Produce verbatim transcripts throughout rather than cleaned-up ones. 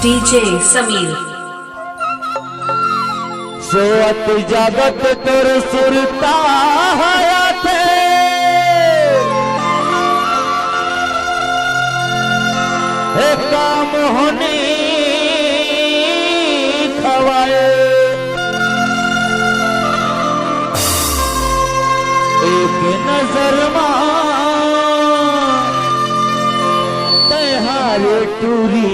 DJ Sameer. सोवत जागत तोर सुरता आथे, हे का मोहनी खवाए। एक नजर मा तैहारे टूरी,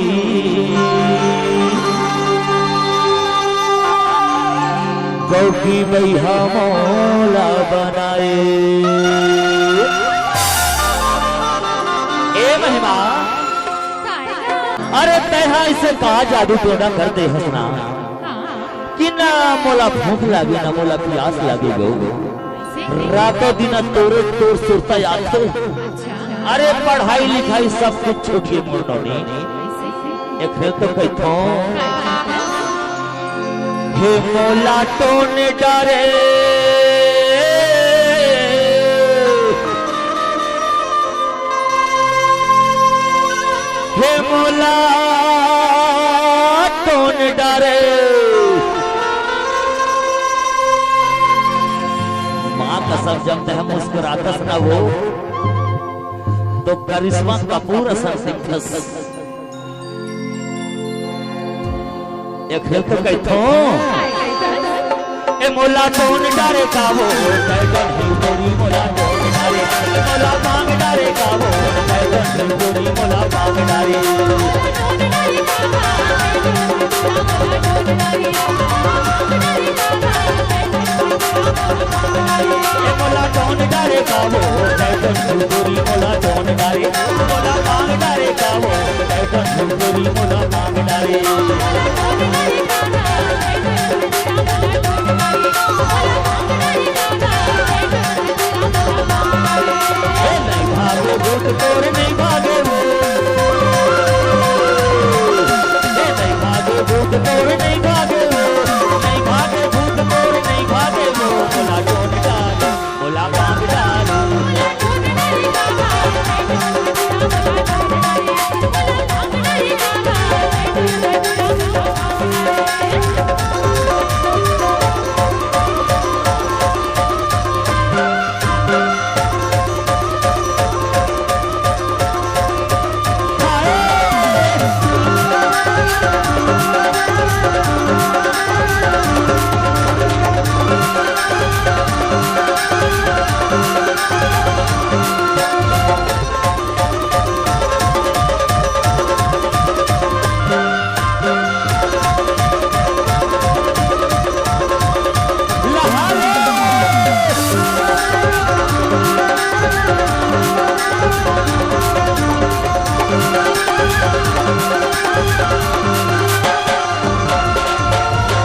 गौकी बइहा मोला बनाए। ए महिमा, अरे तैहा इसे का जादू टोना कर दे हस ना, कि ना मोला भूख लागे, ना मोला पियास लागे गो। रातों दिन तोरे तोर सुरता आथे। अरे पढ़ाई लिखाई सब कुछ छोड़िए मोर नोनी। एक रे तो कहिथों, हे मोला टोन डारे, हे मोला टोन डारे। माँ कसम, जब तैं मुस्कुराथस ना वो, तो करिश्मा कपूर असन दिखथस। एक रे तो कहिथों, ए मोला टोन डारे का वो, बैगन हिल गोरी मोला टोन डारे, मोला मांग डारे का वो, बैगन हिल गोरी मोला मांग डारे। ए मोला टोन डारे का वो, बैगन हिल गोरी मोला टोन डारे, मोला मांग डारे का वो, बैगन हिल गोरी मोला मांग डारे। ए नहीं भागे भूत तोर नहीं भागे वो। ए नहीं भागे भूत तोर नहीं भागे वो। नहीं भागे भूत तोर नहीं भागे वो। मोला टोन डारे, मोला मांग डारे।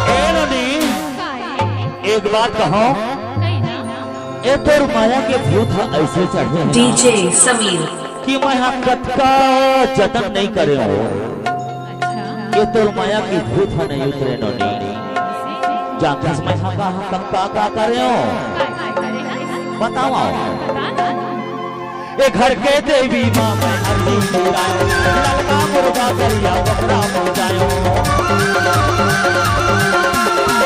ए नोनी, एक बात कहों, ए तोर माया के भूत ह अइसे चढ़े हे ना डीजे समीर। कि मैं हा कतका जतन नहीं करे हों, अच्छा। ए तोर माया के भूत ह नहीं उतरे नोनी। जानथस मैं हा का, का, का, का करे हों? बतावा। ए घर के देवी माँ मैं अर्जी लगायो, ललका मुर्गा करिया बकरा मुर्गायो।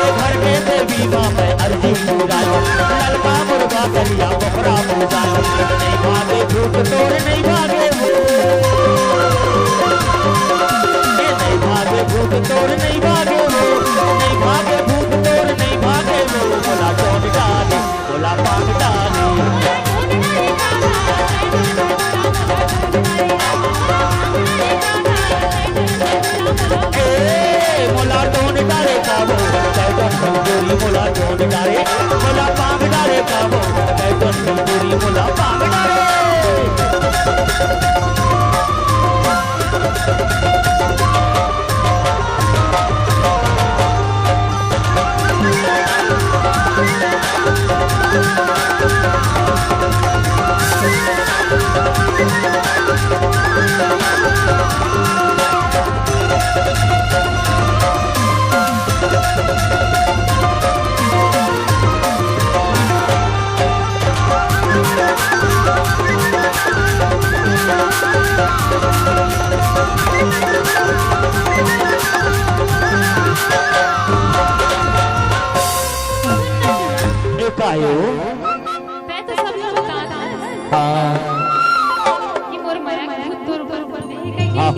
ए घर के देवी माँ मैं अर्जी लगायो, ललका मुर्गा करिया बकरा मुर्गायो। नहीं भागे भूत तोर नहीं भागे वो। ए नहीं भागे भूत तोर नहीं भागे वो। नहीं भागे भूत तोर नहीं भागे वो। मोला टोन डारे, मोला मांग डारे।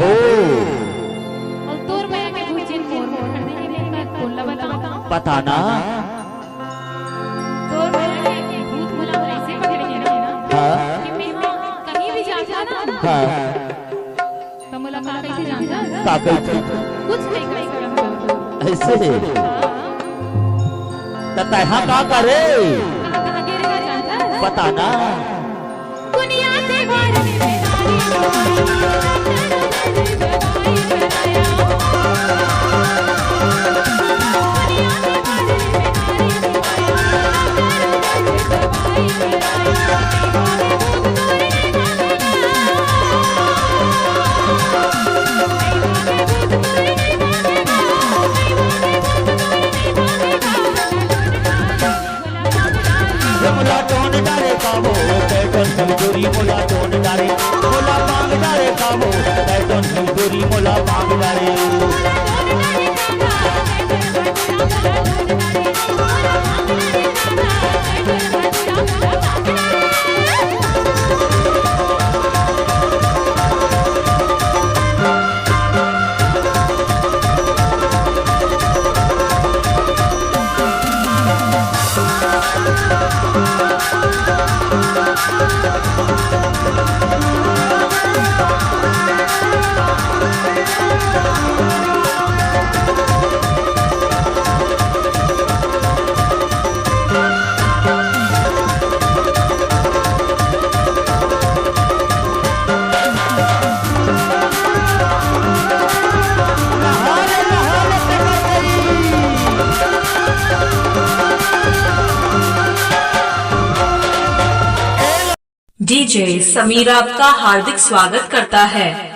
ओ। अउ तोर मया के भूत जेन मोर में खड़े हे, मैं का कोन ला बतावं? बता ना। तोर मया के भूत मोला अइसे पकड़े हे ना, हाँ। कि मैं हा कहीं भी जाथंव ना, हाँ। त मोला का कहिथे जानथस? का कहिथे? कुछ नहीं कर सकंव। अइसे? हाँ। त तैं हा का करे? कहाँ, कहाँ गे रहेंव जानथस? बता ना। दुनिया से बाहर में मोला टोन डारे काबो, तैं टोन हिंदूरी मोला टोन डारे, मोला बांग डारे काबो, तैं टोन हिंदूरी मोला बांग डारे। डीजे समीर आपका हार्दिक स्वागत करता है।